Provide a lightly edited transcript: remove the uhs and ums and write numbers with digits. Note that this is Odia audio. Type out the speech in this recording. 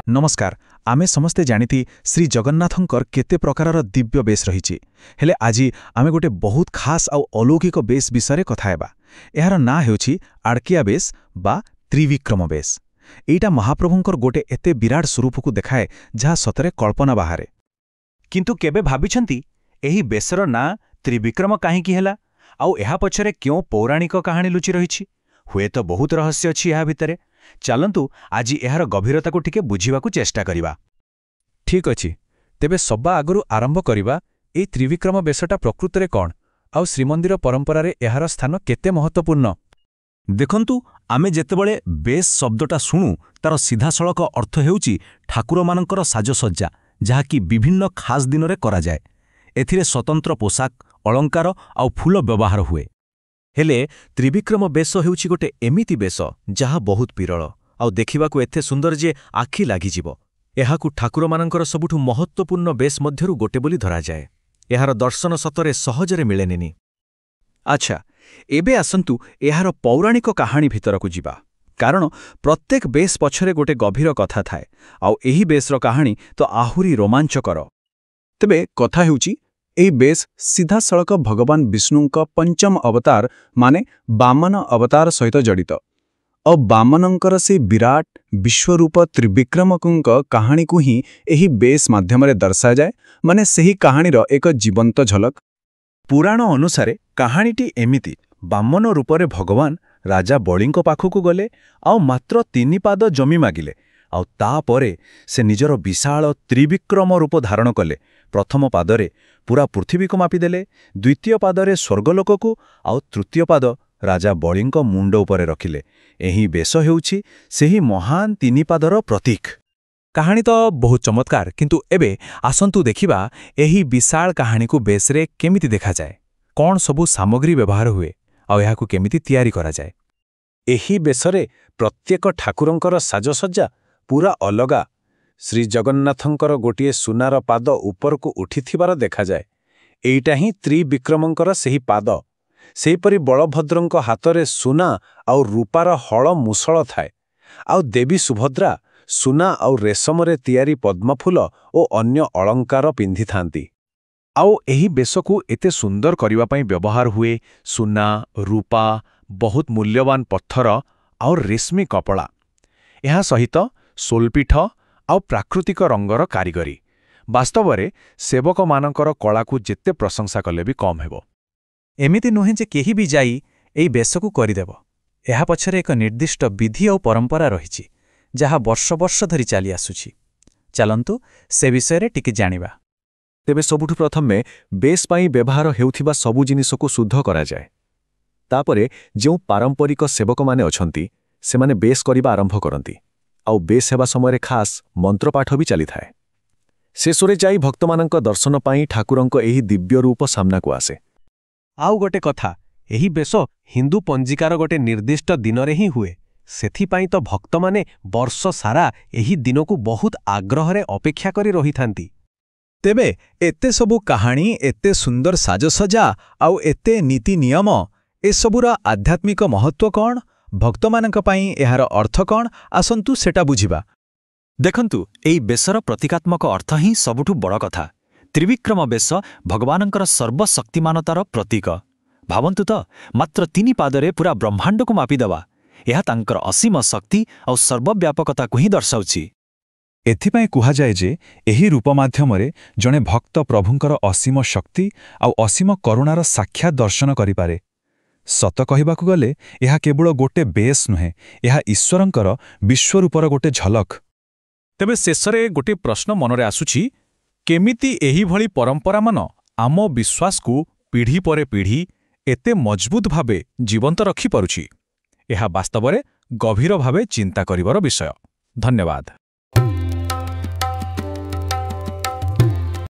ନମସ୍କାର। ଆମେ ସମସ୍ତେ ଜାଣିନ୍ତି ଶ୍ରୀ ଜଗନ୍ନାଥଙ୍କର କେତେ ପ୍ରକାରର ଦିବ୍ୟ ବେଶ ରହିଛି। ହେଲେ ଆଜି ଆମେ ଗୋଟେ ବହୁତ ଖାସ୍ ଆଉ ଅଲୌକିକ ବେଶ ବିଷୟରେ କଥା ହେବା। ଏହାର ନାଁ ହେଉଛି ଆଡ଼କିଆ ବେଶ ବା ତ୍ରିବିକ୍ରମ ବେଶ। ଏଇଟା ମହାପ୍ରଭୁଙ୍କର ଗୋଟେ ଏତେ ବିରାଟ ସ୍ୱରୂପକୁ ଦେଖାଏ, ଯାହା ସତରେ କଳ୍ପନା ବାହାରେ। କିନ୍ତୁ କେବେ ଭାବିଛନ୍ତି, ଏହି ବେଶର ନାଁ ତ୍ରିବିକ୍ରମ କାହିଁକି ହେଲା, ଆଉ ଏହା ପଛରେ କେଉଁ ପୌରାଣିକ କାହାଣୀ ଲୁଚି ରହିଛି? ହୁଏତ ବହୁତ ରହସ୍ୟ ଅଛି ଏହା ଭିତରେ। ଚାଲନ୍ତୁ, ଆଜି ଏହାର ଗଭୀରତାକୁ ଟିକେ ବୁଝିବାକୁ ଚେଷ୍ଟା କରିବା। ଠିକ୍ ଅଛି, ତେବେ ସବା ଆଗରୁ ଆରମ୍ଭ କରିବା, ଏଇ ତ୍ରିବିକ୍ରମ ବେଶଟା ପ୍ରକୃତରେ କ'ଣ ଆଉ ଶ୍ରୀମନ୍ଦିର ପରମ୍ପରାରେ ଏହାର ସ୍ଥାନ କେତେ ମହତ୍ତ୍ୱପୂର୍ଣ୍ଣ? ଦେଖନ୍ତୁ, ଆମେ ଯେତେବେଳେ ବେଶ ଶବ୍ଦଟା ଶୁଣୁ, ତାର ସିଧାସଳଖ ଅର୍ଥ ହେଉଛି ଠାକୁରମାନଙ୍କର ସାଜସଜ୍ଜା, ଯାହାକି ବିଭିନ୍ନ ଖାସ୍ ଦିନରେ କରାଯାଏ। ଏଥିରେ ସ୍ୱତନ୍ତ୍ର ପୋଷାକ, ଅଳଙ୍କାର ଆଉ ଫୁଲ ବ୍ୟବହାର ହୁଏ। ହେଲେ ତ୍ରିବିକ୍ରମ ବେଶ ହେଉଛି ଗୋଟେ ଏମିତି ବେଶ, ଯାହା ବହୁତ ବିରଳ ଆଉ ଦେଖିବାକୁ ଏତେ ସୁନ୍ଦର ଯେ ଆଖି ଲାଗିଯିବ। ଏହାକୁ ଠାକୁରମାନଙ୍କର ସବୁଠୁ ମହତ୍ତ୍ୱପୂର୍ଣ୍ଣ ବେଶ ମଧ୍ୟରୁ ଗୋଟେ ବୋଲି ଧରାଯାଏ। ଏହାର ଦର୍ଶନ ସତରେ ସହଜରେ ମିଳେନି। ଆଚ୍ଛା, ଏବେ ଆସନ୍ତୁ ଏହାର ପୌରାଣିକ କାହାଣୀ ଭିତରକୁ ଯିବା, କାରଣ ପ୍ରତ୍ୟେକ ବେଶ ପଛରେ ଗୋଟେ ଗଭୀର କଥା ଥାଏ, ଆଉ ଏହି ବେଶର କାହାଣୀ ତ ଆହୁରି ରୋମାଞ୍ଚକର। ତେବେ କଥା ହେଉଛି, ଏହି ବେଶ ସିଧାସଳଖ ଭଗବାନ ବିଷ୍ଣୁଙ୍କ ପଞ୍ଚମ ଅବତାର ମାନେ ବାମନ ଅବତାର ସହିତ ଜଡ଼ିତ। ଆଉ ବାମନଙ୍କର ସେ ବିରାଟ ବିଶ୍ୱରୂପ ତ୍ରିବିକ୍ରମଙ୍କ କାହାଣୀକୁ ହିଁ ଏହି ବେଶ ମାଧ୍ୟମରେ ଦର୍ଶାଯାଏ, ମାନେ ସେହି କାହାଣୀର ଏକ ଜୀବନ୍ତ ଝଲକ। ପୁରାଣ ଅନୁସାରେ କାହାଣୀଟି ଏମିତି: ବାମନ ରୂପରେ ଭଗବାନ ରାଜା ବଳିଙ୍କ ପାଖକୁ ଗଲେ ଆଉ ମାତ୍ର 3 ପାଦ ଜମି ମାଗିଲେ। ଆଉ ତାପରେ ସେ ନିଜର ବିଶାଳ ତ୍ରିବିକ୍ରମ ରୂପ ଧାରଣ କଲେ। ପ୍ରଥମ ପାଦରେ ପୁରା ପୃଥିବୀକୁ ମାପିଦେଲେ, ଦ୍ୱିତୀୟ ପାଦରେ ସ୍ୱର୍ଗଲୋକକୁ ଆଉ ତୃତୀୟ ପାଦ ରାଜା ବଳିଙ୍କ ମୁଣ୍ଡ ଉପରେ ରଖିଲେ। ଏହି ବେଶ ହେଉଛି ସେହି ମହାନ ତିନିପାଦର ପ୍ରତୀକ। କାହାଣୀ ତ ବହୁତ ଚମତ୍କାର, କିନ୍ତୁ ଏବେ ଆସନ୍ତୁ ଦେଖିବା ଏହି ବିଶାଳ କାହାଣୀକୁ ବେଶରେ କେମିତି ଦେଖାଯାଏ, କ'ଣ ସବୁ ସାମଗ୍ରୀ ବ୍ୟବହାର ହୁଏ ଆଉ ଏହାକୁ କେମିତି ତିଆରି କରାଯାଏ। ଏହି ବେଶରେ ପ୍ରତ୍ୟେକ ଠାକୁରଙ୍କର ସାଜସଜ୍ଜା ପୁରା ଅଲଗା। ଶ୍ରୀଜଗନ୍ନାଥଙ୍କର ଗୋଟିଏ ସୁନାର ପାଦ ଉପରକୁ ଉଠିଥିବାର ଦେଖାଯାଏ। ଏଇଟା ହିଁ ତ୍ରିବିକ୍ରମଙ୍କର ସେହି ପାଦ। ସେହିପରି ବଳଭଦ୍ରଙ୍କ ହାତରେ ସୁନା ଆଉ ରୂପାର ହଳ ମୁଷଳ ଥାଏ, ଆଉ ଦେବୀ ସୁଭଦ୍ରା ସୁନା ଆଉ ରେଶମରେ ତିଆରି ପଦ୍ମଫୁଲ ଓ ଅନ୍ୟ ଅଳଙ୍କାର ପିନ୍ଧିଥାନ୍ତି। ଆଉ ଏହି ବେଶକୁ ଏତେ ସୁନ୍ଦର କରିବା ପାଇଁ ବ୍ୟବହାର ହୁଏ ସୁନା, ରୂପା, ବହୁତ ମୂଲ୍ୟବାନ ପଥର ଆଉ ରେଶମୀ କପଡ଼ା। ଏହା ସହିତ ସୋଲପୀଠ ଆଉ ପ୍ରାକୃତିକ ରଙ୍ଗର କାରିଗରୀ। ବାସ୍ତବରେ ସେବକମାନଙ୍କର କଳାକୁ ଯେତେ ପ୍ରଶଂସା କଲେ ବି କମ୍ ହେବ। ଏମିତି ନୁହେଁ ଯେ କେହି ବି ଯାଇ ଏଇ ବେଶକୁ କରିଦେବ। ଏହା ପଛରେ ଏକ ନିର୍ଦ୍ଦିଷ୍ଟ ବିଧି ଆଉ ପରମ୍ପରା ରହିଛି, ଯାହା ବର୍ଷ ବର୍ଷ ଧରି ଚାଲି ଆସୁଛି। ଚାଲନ୍ତୁ, ସେ ବିଷୟରେ ଟିକେ ଜାଣିବା। ତେବେ ସବୁଠୁ ପ୍ରଥମେ ବେଶ ପାଇଁ ବ୍ୟବହାର ହେଉଥିବା ସବୁ ଜିନିଷକୁ ଶୁଦ୍ଧ କରାଯାଏ। ତାପରେ ଯେଉଁ ପାରମ୍ପରିକ ସେବକମାନେ ଅଛନ୍ତି, ସେମାନେ ବେଶ କରିବା ଆରମ୍ଭ କରନ୍ତି, ଆଉ ବେଶ ହେବା ସମୟରେ ଖାସ୍ ମନ୍ତ୍ରପାଠ ବି ଚାଲିଥାଏ। ଶେଷରେ ଯାଇ ଭକ୍ତମାନଙ୍କ ଦର୍ଶନ ପାଇଁ ଠାକୁରଙ୍କ ଏହି ଦିବ୍ୟ ରୂପ ସାମ୍ନାକୁ ଆସେ। ଆଉ ଗୋଟେ କଥା, ଏହି ବେଶ ହିନ୍ଦୁ ପଞ୍ଜିକାର ଗୋଟେ ନିର୍ଦ୍ଦିଷ୍ଟ ଦିନରେ ହିଁ ହୁଏ। ସେଥିପାଇଁ ତ ଭକ୍ତମାନେ ବର୍ଷ ସାରା ଏହି ଦିନକୁ ବହୁତ ଆଗ୍ରହରେ ଅପେକ୍ଷା କରି ରହିଥାନ୍ତି। ତେବେ ଏତେ ସବୁ କାହାଣୀ, ଏତେ ସୁନ୍ଦର ସାଜସଜ୍ଜା ଆଉ ଏତେ ନୀତି ନିୟମ, ଏସବୁର ଆଧ୍ୟାତ୍ମିକ ମହତ୍ତ୍ୱ କ'ଣ? ଭକ୍ତମାନଙ୍କ ପାଇଁ ଏହାର ଅର୍ଥ କ'ଣ? ଆସନ୍ତୁ ସେଟା ବୁଝିବା। ଦେଖନ୍ତୁ, ଏହି ବେଶର ପ୍ରତୀକାତ୍ମକ ଅର୍ଥ ହିଁ ସବୁଠୁ ବଡ଼ କଥା। ତ୍ରିବିକ୍ରମ ବେଶ ଭଗବାନଙ୍କର ସର୍ବଶକ୍ତିମାନତାର ପ୍ରତୀକ। ଭାବନ୍ତୁ ତ, ମାତ୍ର 3 ପାଦରେ ପୁରା ବ୍ରହ୍ମାଣ୍ଡକୁ ମାପିଦେବା, ଏହା ତାଙ୍କର ଅସୀମ ଶକ୍ତି ଆଉ ସର୍ବବ୍ୟାପକତାକୁ ହିଁ ଦର୍ଶାଉଛି। ଏଥିପାଇଁ କୁହାଯାଏ ଯେ ଏହି ରୂପ ମାଧ୍ୟମରେ ଜଣେ ଭକ୍ତ ପ୍ରଭୁଙ୍କର ଅସୀମ ଶକ୍ତି ଆଉ ଅସୀମ କରୁଣାର ସାକ୍ଷାତ ଦର୍ଶନ କରିପାରେ। ସତ କହିବାକୁ ଗଲେ ଏହା କେବଳ ଗୋଟେ ବେଶ ନୁହେଁ, ଏହା ଈଶ୍ୱରଙ୍କର ବିଶ୍ୱରୂପର ଗୋଟେ ଝଲକ। ତେବେ ଶେଷରେ ଗୋଟିଏ ପ୍ରଶ୍ନ ମନରେ ଆସୁଛି, କେମିତି ଏହିଭଳି ପରମ୍ପରାମାନ ଆମ ବିଶ୍ୱାସକୁ ପିଢ଼ି ପରେ ପିଢ଼ି ଏତେ ମଜବୁତ ଭାବେ ଜୀବନ୍ତ ରଖିପାରୁଛି? ଏହା ବାସ୍ତବରେ ଗଭୀର ଭାବେ ଚିନ୍ତା କରିବାର ବିଷୟ। ଧନ୍ୟବାଦ।